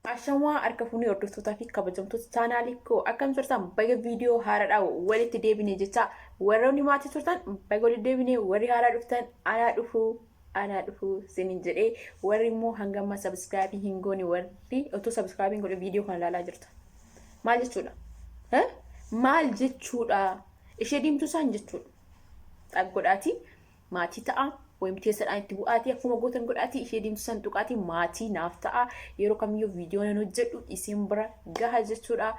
Ashamaa harka fuunee hordoftootaa fi kabajamtoota chaanaalii koo, akkam turtan? Baga viidiyoo haaraadhaan walitti deebine jecha. Warroonni maatii turtan baga walitti deebine, warri haaraa dhuftan anaa dhufuu, anaa dhufuu isiniin jedhee, warri immoo hanga amma subscribe hin goone, warri otoo subscribe hin godhe viidiyoo kana ilaalaa jirtan. Maal jechuudha? Maal jechuudha? Ishee diimtuu isaan jechuudha. Godhaatii maatii ta'a. Wayim teessadhaan itti bu'aatii, akkuma gootan godhaatii, ishee diimtuu san tuqaatii maatii naaf ta'a. Yeroo kamiyyuu viidiyoo nan hojjedhu isin bira gaha jechuudha.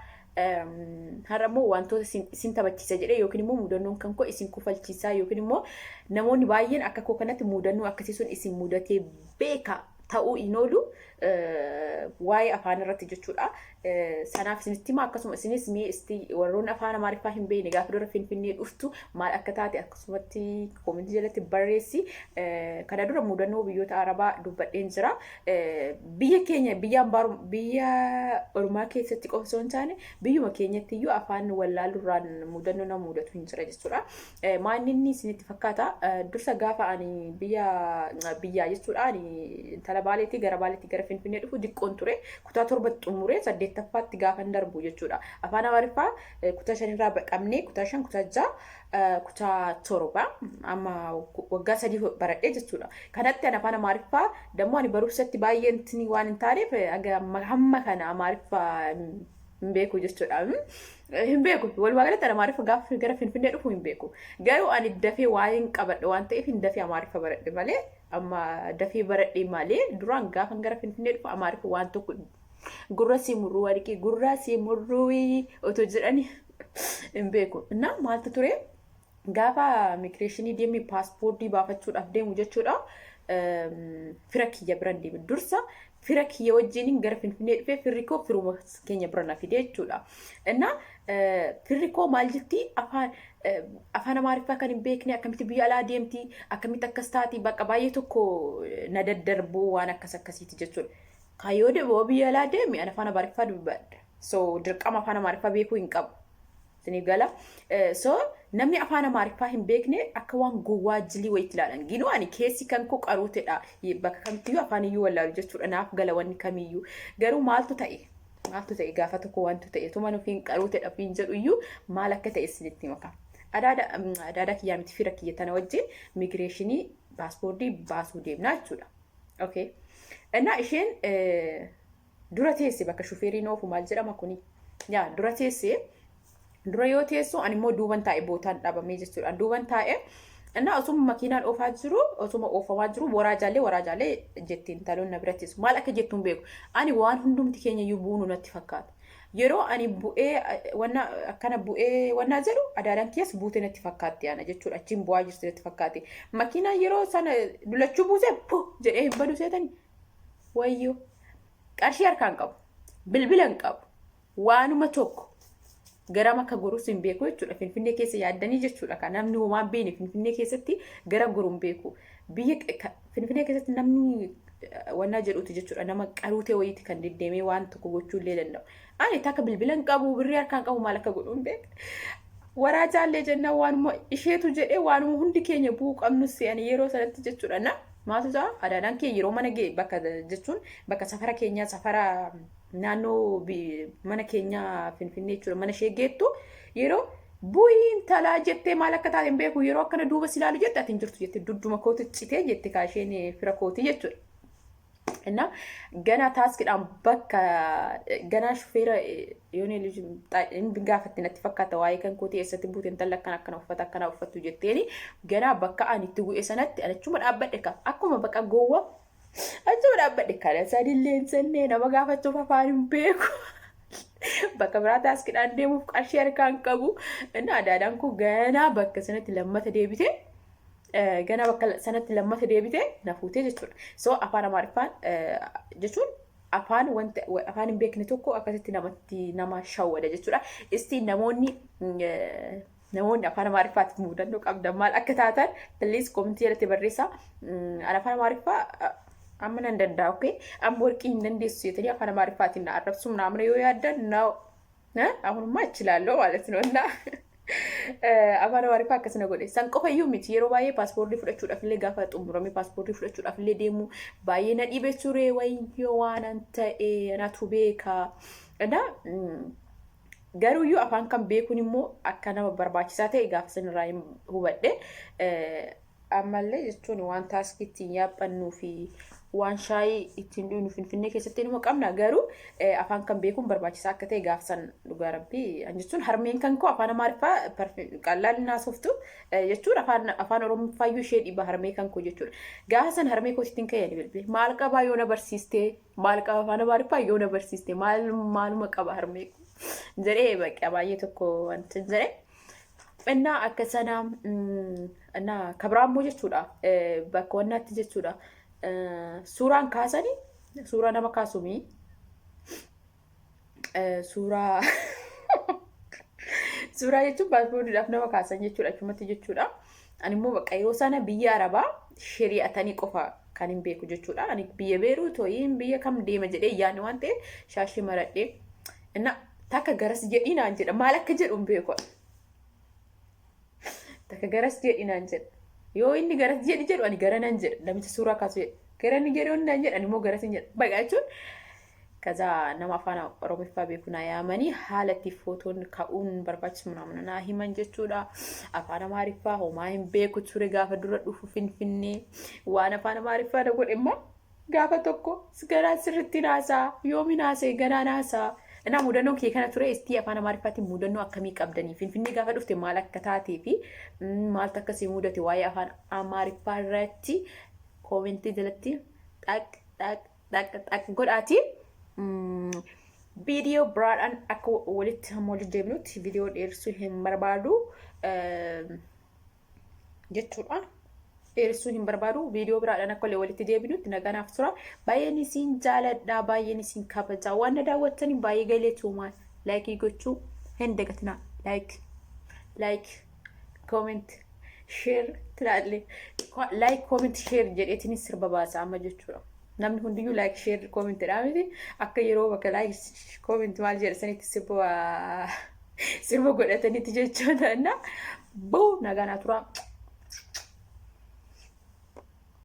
Har'a immoo wantoota isin taphachiisa jedhee yookiin immoo mudannoon kan koo isin kofalchiisaa yookiin immoo namoonni baay'een akka koo kanatti mudannoo akkasii sun isin mudatee beeka ta'uu hin oolu, waa'ee afaan irratti jechuudha. Sanaaf isinitti hima. Akkasuma isinis mee isti warroonni afaan Amaariffaa hin beekne gaafa dura Finfinnee dhuftu maal akka taate akkasumatti koomentii jalatti barreessi. Kana dura mudannoo biyyoota Arabaa dubbadheen jira. Biyya keenya, biyya ambaaru, biyya ormaa keessatti qofa osoo hin taane biyyuma keenyatti iyyuu afaan wallaalurraan mudannoo nama mudatu hin jira jechuudha. Maanni inni isinitti fakkaata? Dursa gaafa ani biyya biyyaa jechuudha, ani intala Baaleetii gara Baaleetii gara Finfinnee dhufu diqqoon ture. Kutaa 7 xumuree saddeettaffaatti gaafan darbu jechuudha. Afaan Amaariffaa kutaa shanirraa baqamnee, kutaa 5, kutaa 6, kutaa 7, amma waggaa 3 baradhee jechuudha. Kanatti ani afaan Amaariffaa dammoo ani barumsatti baay'een waan hin taaneef hamma kana Amaariffaa hin beeku jechuudha. Hin beeku. Walumaa galatti ani Amaariffa gaafa gara Finfinnee dhufu hin beeku. Garuu ani dafee waa'een qabadha waan ta'eef hin dafee Amaariffa baradhe malee, amma dafee baradhe malee, duraan gaafa gara Finfinnee dhufu Amaariffa waan tokko gurra sii murruu warqii gurra sii murruu otoo jedhani hin beeku. Innaa maaltu ture? Gaafa immigireeshinii deemee paaspoortii baafachuudhaaf deemu jechuudha. Fira kiyya biran deeme. Dursa fira kiyya wajjiniin gara Finfinnee dhufee, firri koo firuma keenya bira na fide jechuudha. Innaa firri koo maal jetti? Afaan Amaariffaa kan hin beekne akkamitti biyya alaa deemti, akkamitti akkas taati, bakka baay'ee tokko na daddarbuu waan akkas akkasiiti jechuudha. Kaayyoo deemu biyya alaa deemi, ani afaan Amaariffaa dubbadha. So dirqama afaan Amaariffaa beekuu hin qabu. Isiniif gala. So namni afaan Amaariffaa hin beekne akka waan gowwaa jilii wayiitti ilaalan. Ginuu ani keessi kan koo qaruutedha. Bakka kamittiyyuu afaan iyyuu wallaalu jechuudha. Naaf gala wanni kamiyyuu. Garuu maaltu ta'e? Maaltu ta'e? Gaafa tokko wantu ta'e tuma nufiin qaruutedha ofiin jedhu iyyuu maal akka ta'e isinitti maka. Adaada adaada kiyyaa miti, fira kiyya tana wajjin migireeshinii paaspoortii baasuu deemnaa jechuudha. Okay. Innaa isheen dura teesse, bakka shufeeriin oofu, maal jedhama kuni, yaa dura teesse. Dura yoo teessu ani immoo duuban taa'e, bootaan dhabamee jechuudha, duuban taa'e. Innaa osuma makiinaan oofaa jiru, osuma oofamaa jiru, waraa jaallee, waraa jaallee jetti intaloon na bira teessu. Maal akka jettu hin beeku ani, waan hundumti keenya iyyuu buunu natti fakkaata. Yeroo ani bu'ee wanna akkana bu'ee wannaa jedhu, adaadaan keessa buute natti fakkaatti ana jechuudha. Achiin bu'aa jirti natti fakkaate. Makiinaan yeroo sana dulachuu buusee pu jedhee hin badu seetanii. Wayyoo! Qarshii harkaan qabu. Bilbila hin qabu. Waanuma tokko garam akka gorus hin beeku jechuudha. Finfinnee keessa yaaddanii jechuudha. Kan namni homaa hin beekne Finfinnee keessatti gara goru hin beeku. Biyya Finfinnee keessatti namni wannaa jedhuuti jechuudha. Nama qaruutee wayiiti kan deddeemee waan tokko gochuu illee danda'u. Ani takka bilbila hin qabu, birrii harkaan qabu, maal akka godhu hin beeku. Waraa jaallee jennaan waanuma isheetu jedhee waanuma hundi keenya bu'uu qabnu se'anii yeroo sanatti jechuudha. Na maaltu ta'a? Adaadaan kee yeroo mana ga'e, bakka jechuun bakka safara keenyaa, safara naannoo mana keenyaa Finfinnee jechuudha, mana ishee geettu yeroo bu'ii intalaa jettee, maal akka taate hin beeku, yeroo akkana duuba si ilaalu jette, ati hin jirtu jette, dudduma kootu citee jette kaa isheen fira kooti jechuudha. Innaa ganaa taaskidhaan bakka ganaa shufeera yoon hin gaafatti natti fakkaata, waa'ee kan kooti eessatti buute intala akkana akkana uffata akkana uffattu jetteeni, ganaa bakka ani itti bu'e sanatti ani achuma dhaabbadhe ka akkuma bakka gowwa achuma dhaabbadhe. Kana sanillee hin sennee, nama gaafachuuf afaan hin beeku. Bakka biraa taaskidhaan deemuuf qarshii harkaan qabu. Innaa adaadaan koo ganaa bakka sanatti lammata deebite, ganaa bakka sanatti lammata deebite na fuutee jechuudha. So afaan Amaariffaan jechuun afaan wanta afaan hin beekne tokko akkasitti namatti nama shawwada jechuudha. Isti namoonni afaan Amaariffaatti mudannoo qabdan maal akka taatan please koomentii jalatti barreessaa. Ani afaan Amaariffaa amma nan danda'a, okay? Amma warqii hin dandeessu jettanii afaan Amaariffaatiin na arrabsuu naamna yoo yaaddan, no, አሁንማ እችላለሁ ማለት ነው። እና Afaan Amaariffaa akkasina godhe. San qofa iyyuu miti, yeroo baay'ee paaspoortii fudhachuudhaaf illee, gaafa xumurame paaspoortii fudhachuudhaaf illee deemu baay'ee na dhibe ture. Wayyoo, waanan ta'e anatu beeka. Innaa garuu iyyuu afaan kan beekuun immoo akka nama barbaachisaa ta'e gaafa sanirraa hin hubadhe. Ammallee jechuun waan taaksii ittiin yaabbannuu fi waan shaayii ittiin dhugnu Finfinnee keessatti inuma qabna, garuu afaan kan beekuun barbaachisaa akka ta'e gaafa san dhugaa rabbii an jechuun harmeen kan koo afaan Amaariffaa qallaan naasoftu jechuun afaan Oromooffaayyuu ishee dhiba harmee kan koo jechuudha. Gaafa san harmee kootiitiin ka'ee ani bilbile, maal qabaa yoo na barsiistee, maal qaba afaan Amaariffaa yoo na barsiiste, maal maaluma qaba harmee koo jedhee bakka baay'ee tokko wanti jedhee. Innaa akka sana innaa kabraa immoo jechuudha, bakka wannaatti jechuudha, suuraan kaasanii, suuraa nama kaasumii, suuraa jechuun paaspoortiidhaaf nama kaasan jechuudha, achumatti jechuudha. Ani immoo bakka yeroo sana biyya Arabaa shari'atanii qofa kan hin beeku jechuudha. Ani biyya Beeruut ho'iin biyya kam deema jedhee yaadne waan ta'eef shaashii maradhee inna takka garas jedhii naan jedha, maal akka jedhu hin beeku. Takka garas jedhi naan jedha. Yoo inni garas jedhi jedhu ani gara nan jedha. Namicha suuraa kaasu jedha. Gara inni jedhu naan jedha, ani immoo garas hin jedha. Baqa jechuun kaza nama afaan Oromoffaa beeku naa yaamanii haala itti footoon ka'uun barbaachisu namna naa himan jechuudha. Afaan Amaariffaa homaa hin beeku ture gaafa dura dhufu Finfinnee. Waan afaan Amaariffaa na godhe immoo gaafa tokko garaa sirriitti naasaa yoomi naasee ganaa naasaa. Innaa mudannoon kee kana ture. Istii afaan Amaariffaatiin mudannoo akkamii qabdanii? Finfinnee gaafa dhufte maal akka taatee fi maaltu akkasii mudate waa'ee afaan Amaariffaa irratti koomentii jalatti dhaq dhaq dhaq dhaq godhaati. Viidiyoo biraadhaan akka walitti hamma walitti deebinutti viidiyoo dheeressuu hin barbaadu jechuudha. Dheeressuu hin barbaadu. Viidiyoo biraadhaan akka walitti deebinutti naganaaf tura. Baay'een isin jaaladha. Baay'een isin kabaja. Waan na daawwattanii baay'ee galatoomaa. Like gochuu hin dagatinaa. Like, like, comment, share tilaalle. Like, comment, share jedheetiin sirba baasa amma jechuudha. Namni hundiyyuu like, share, comment dha miti? Akka yeroo bakka like, comment maal jedha sanitti sirba godhatanitti jechuudha. Buu nagaa naa tura.